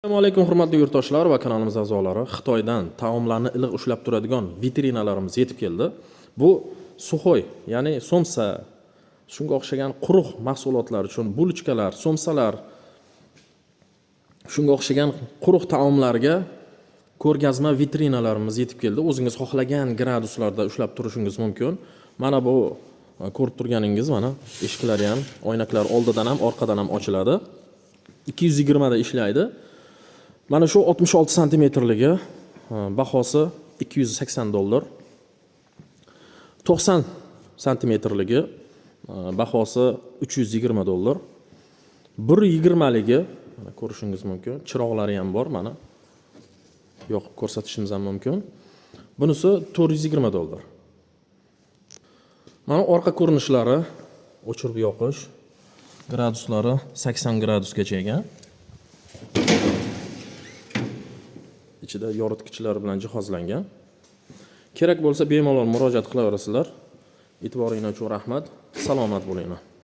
Assalomu alaykum, hurmatli yurtdoshlar va kanalimiz a'zolari. Xitoydan taomlarni iliq ushlab turadigan vitrinalarimiz yetib keldi. Bu сухой, ya'ni somsa, shunga o'xshagan quruq mahsulotlar uchun булочка lar, somsalar, shunga o'xshagan quruq taomlarga ko'rgazma vitrinalarimiz yetib keldi. O'zingiz xohlagan graduslarda ushlab turishingiz mumkin. Mana bu ko'rib turganingiz, mana eshiklari ham, oynaklar oldidan ham, orqadan ham ochiladi. 220 da ishlaydi. Mana shu 66 santimetrligi bahosi 280 dollar. 90 santimetrligi bahosi 320 dollar. 1.20ligi, mana ko'rishingiz mumkin, chiroqlari ham bor, mana yoqib ko'rsatishimiz ham mumkin. Bunisi 420 dollar. Mana orqa ko'rinishlari, o'chirib yoqish, graduslari 80 gradusgacha ekan. Ichida yoritgichlar bilan jihozlangan. Kerak bo'lsa, bemalol murojaat qilaverasizlar. E'tiboringlar uchun rahmat. Salomat bo'linglar.